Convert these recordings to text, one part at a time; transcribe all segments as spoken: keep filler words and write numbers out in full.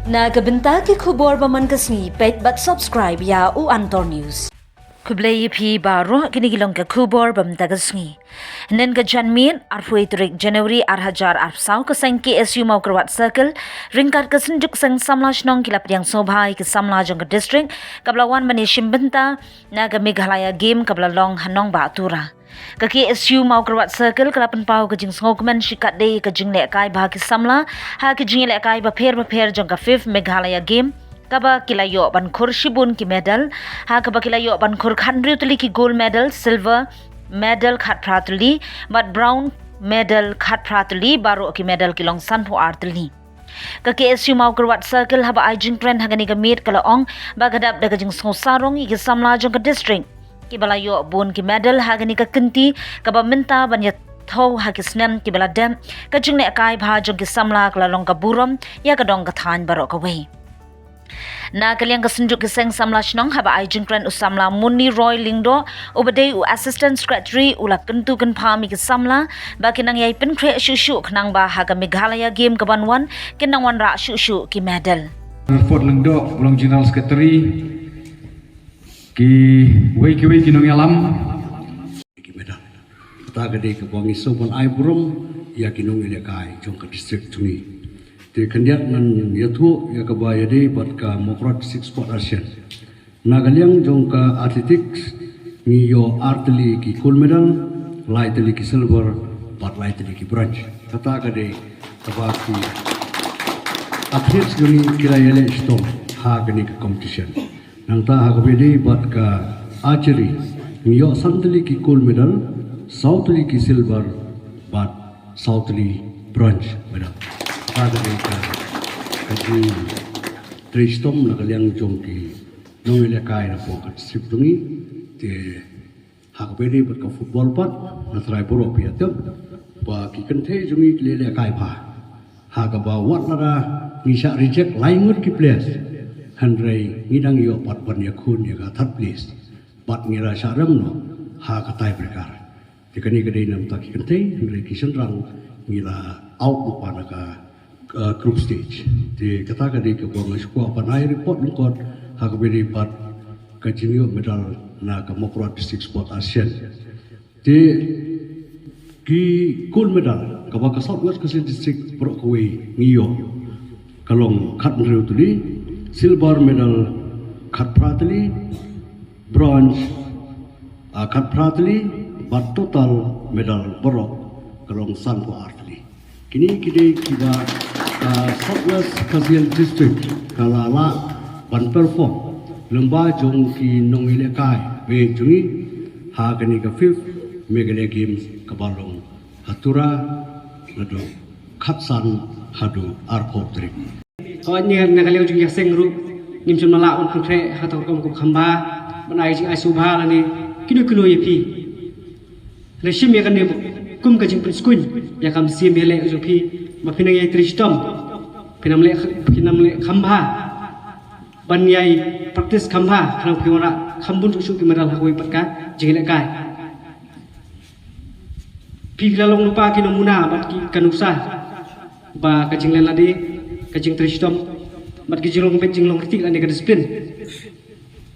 Na ka bynta ki khubor ba man ka sngi, peit bad subscribe ïa u Antor News. Khublei ïa phi baroh, kine ki long ki khubor ba man ka sngi. Hynnin ka janmiet, arphew tarik January, ar hajar arphew saw, ka seng K S U Mawkyrwat Circle ryngkat ka Synjuk Seng Samla Shnong ki la pdiang sngewbha ïa ki samla jong ka district kaba la wan ban ïashim bynta na ka Meghalaya Game kaba la long ha Nongbah Tura. Ka K S U Mawkyrwat Circle ka la pynpaw ka jingsngewkmen shikatdei ka jinglehkai bha ki samla ha ki jingïalehkai bapher bapher jong ka fifth Meghalaya Game, kaba ki la ïoh ban khur shibun ki medal, ha kaba ki la ïoh ban khur khathynriew tylli ki gold medal, silver medal khatphra tylli, bad bronze medal khatphra tylli, baroh ki medal ki long sanphew ar tylli. Ka K S U Mawkyrwat Circle haba ai jingkren ha kane ka miet ka la ong ba ka dap da ka jingsngewsarong ïa ki samla jong ka district kiba la ïoh bun ki medal ha kane ka kynti, kaba mynta ban ïathuh ha ki snem kiba la dep, ka jinglehkai bha jong ki samla ka la long ka burom ïa ka dong ka thaiñ baroh kawei. Na ka liang ka Synjuk ki Seng Samla Shnong, haba ai jingkren u samla Munni Roy Lyngdoh uba dei u Assistant Secretary, u la kyntu kynpham ïa ki samla ba kin nang ïai pynkhreh shuh shuh khnang ba ha ka Meghalaya Game kaban wan kin nang wanrah shuh shuh ki medal. Rutherford Lyngdoh, u long General Secretary, kiwei kiwei ki nongïalam. Ki medal. Kata ka dei kaba ngi sngewbha ban ai burom ïa ki nongïalehkai jong ka district jong ngi. Te khyndiat ngan ïathuh ïa kaba ïadei bad ka Mawkyrwat District Sport Association. Na ka liang jong ka athletics, ngi ïoh ar tylli ki gold medal, lai tylli ki silver, bad lai tylli ki bronze. Kata ka dei kaba ki athletes jong ngi ki la ïaleh shitom ha kane ka competition. Nangta ha kaba ïadei bad ka archery, ngi ïoh san tylli ki gold medal, saw tylli ki silver, bad saw tylli bronze medal. Kata ka dei ka, ka jingtrei shitom na ka liang jong ki nongïalehkai na poh ka district jong ngi. Te ha kaba ïadei bad ka football pat, nga tharai baroh phi ïathuh ba ki kynthei jong ngi ki la ïalehkai bha. Ha kaba wat lada ngi shah reject lai ngut ki players, hynrei ngi dang ïoh pat ban ïakhun ïa ka third place. Bad ngi la shah rem noh ha ka tiebreaker. Te kane ka dei namar ki kynthei, hynrei ki shynrang ngi la out noh pat na ka, uh, group stage. Te kata ka dei kaba nga shu kwah ban ai report lyngkot ha kaba ïadei bad ka jingïoh medal na ka Mawkyrwat District Sport Association. Te ki gold medal kaba ka South West Khasi Hills District baroh kawei ngi ïoh, ka long khathynriew tylli, silver medal khatphra tylli, bronze, ah, khatphra tylli, bad total medal baroh ka long sanphew ar tylli. Kine ki dei kiba, ah, South West Khasi Hills District ka la lah ban perform lyngba jong ki nongïalehkai ba ïeit jong ngi ha kane ka fifth Meghalaya Games kaba long ha Tura, naduh khatsan haduh arphew tarik. Ka ot ngi na ka liang jong ïa seng ruh ngim shym la lah ban pynkhreh ha ka rukom kaba kham bha, ban ai jingai sngewbha lane kino kino ïa phi. Hynrei shim ïa kane kum ka jingpynskhem ïa ka mynsiem ïaleh jong phi, ba phin nang ïai trei shitom, phin nang leh, phin nang leh kham bha, ban ïai practice kham bha, khnang phin wanrah kham bun shuh shuh ki medal ha kawei pat ka jingïalehkai. Phi la long lypa ki namuna bad ki, ka nuksa ba ka jinglen lade, ka jingtrei shitom, bad ki jinglong beit jinglong kti lane ka discipline,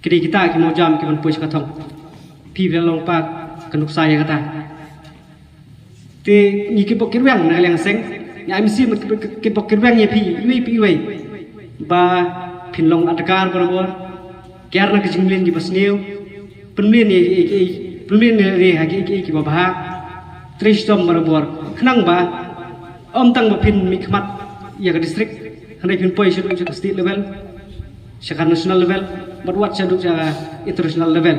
ki dei kita ki mawjam ki ban poi sha ka thong. Phi la long lypa ka nuksa ïa kata. Te ngi kitbok kitrwiang na ka liang seng, ngi ai mynsiem bad kitbok kitrwiang ïa phi iwei pa iwei ba phin long adkar barabor. Kiar na ka jingmlien kiba sniew, pynmlien ïa kiei kiei, pynmlien ïa lade ha kiei kiei kiba bha. Trei shitom barabor khnang ba ym tang ba phin mihkhmat ïa ka district, hynrei phin poi shaduh sha ka state level, sha ka national level, bad wat shaduh sha ka international level.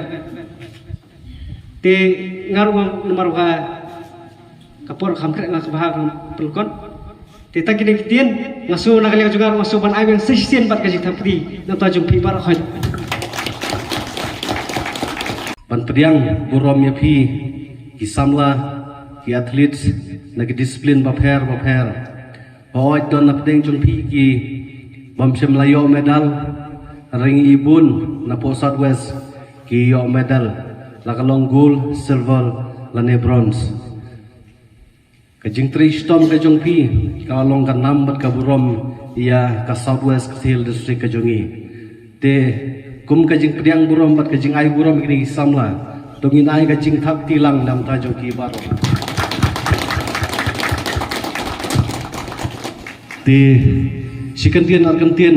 Te nga ruh namar ba ka por kham khreh, nga kaba ha ka pynlong. Te tang kine ki ktien, nga sngew na ka liang jong nga ruh nga sngew ban ai biang sa shisien bad ka jingthap kti na ka bynta jong phi baroh khoit. Ban pdiang burom ïa phi ki samla, ki athletes na ki discipline bapher bapher. Hooid, don na pdeng jong phi ki bym shym la ïoh medal, hynrei ngi i bun na poh South West ki ïoh medal, la ka long gold, silver lane bronze. Ka jingtrei shitom ka jong phi ka long ka nam bad ka burom ïa ka South West Khasi Hills District ka jong ngi. Te kum ka jingpdiang burom bad ka jingai burom ïa kine ki samla, to ngin ai ka jingthap kti lang namar jong ki baroh. Te shi kyntien ar kyntien,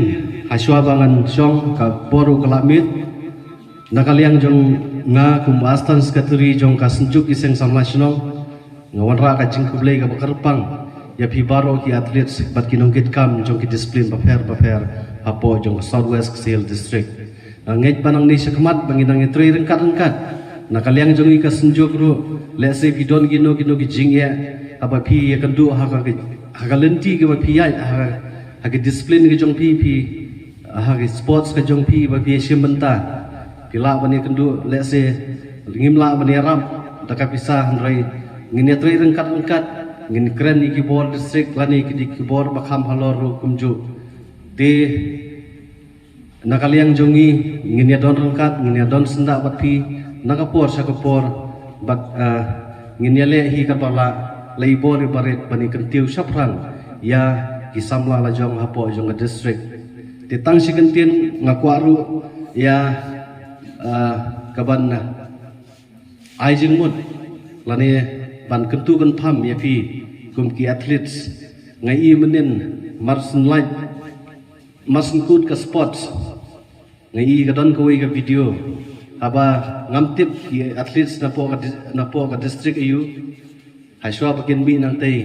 ha shuwa ba ngan shong ka por ruh ka la miet. Na ka liang jong nga kum Assistant Secretary jong ka Synjuk ki Seng Samla Shnong, nga wanrah ka jingkhublei kaba kyrpang ïa phi baroh ki athletes bad ki nongkitkam jong ki discipline bapher bapher hapoh jong ka South West Khasi Hills District. Nga ngeit ba nangne shakhmat ba ngin nang ïatrei ryngkat ryngkat. Na ka liang jong ngi ka Synjuk ruh, lehse phi don kino kino ki jingeh haba phi ïakynduh ha ka, ha ka lynti kaba phi ïaid, ha, ha ka discipline ka jong phi, phi ha ki sports ka jong phi ba phi ïashim bynta. Phi lah ban ïakynduh, lehse ngim lah ban ïarap da ka pisa, hynrei ngin ïatrei ryngkat ryngkat, ngin kren ïa ki bor district lane ki, ki bor ba kham halor ruh kumjuh. Te na ka liang jong ngi ngin ïadon ryngkat, ngin ïadon syndah bad phi na ka por sha ka por, bad, ah, ngin ïaleh hi kaba lah, la i bor i barit ban i kyntiew shaphrang ïa ki samla la jong hapoh jong ka district. Te tang shi kyntien nga kwah ruh ïa, ah, kaban, ah, ai jingmut lane ban kyntu kynpham ïa phi kum ki athletes. Nga i mynnin mar syn lait, mar syn kut ka sports, nga i ka don kawei ka video haba ngam tip ki athletes napoh ka dis-, napoh ka district aiu. Ha shuwa ba kin mih nangtei,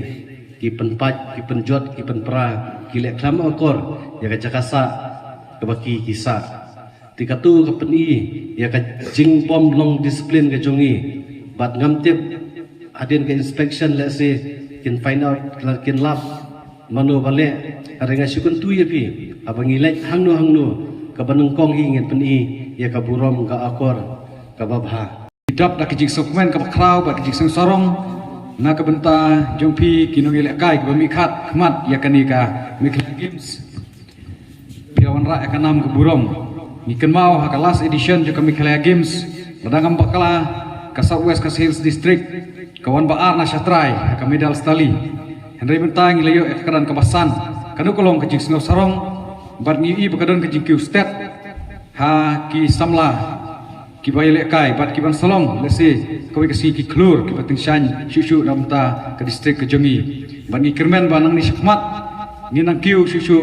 ki pynpait, ki pynjot, ki pynpra, ki leh khlem akor ïa ka jaka sah kaba ki, ki sah. Te kato ka pyni ïa ka jingbym long discipline ka jong ngi. Bad ngam tip, hadien ka inspection lehse kin find out, kin lap mano ba leh. Hynrei nga shu kyntu ïa phi, haba ngi leit hangno hangno, kaba nyngkong hi ngin pyni ïa ka burom, ka akor kaba bha. Ngi dap da ka jingsngewkmen kaba khraw bad ka jingsngewsarong na ka bynta jong phi ki nongïalehkai kiba mihkhmat khmat ïa kane ka Meghalaya Games. Phi la wanrah ïa ka nam ka burom. Ngi kynmaw ha ka last edition jong ka Meghalaya Games, lada ngam bakla, ka South West Khasi Hills District ka wan ba ar na shatrai ha ka medals tally. Hynrei mynta ngi la ïoh ïa ka kyrdan kaba san. Kano ka long ka jingsngewsarong, bad ngi i ba ka don ka jingkiew stet ha ki samla kiba ïalehkai bad ki ban sa long, lehse kawei ka sngi ki khlur kiba tyngshaiñ shuh shuh na bynta ka district ka jong ngi. Bad ngi kyrmen ba nangne shakhmat ngin nang kiew shuh shuh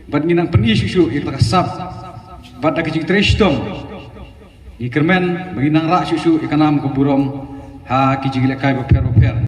bad ngin nang pyni shuh shuh ïa kata ka sap. Bad da ka jingtrei shitom ngi kyrmen ba ngin nang rah shuh shuh ïa ka nam ka burom ha ki jingïalehkai bapher bapher.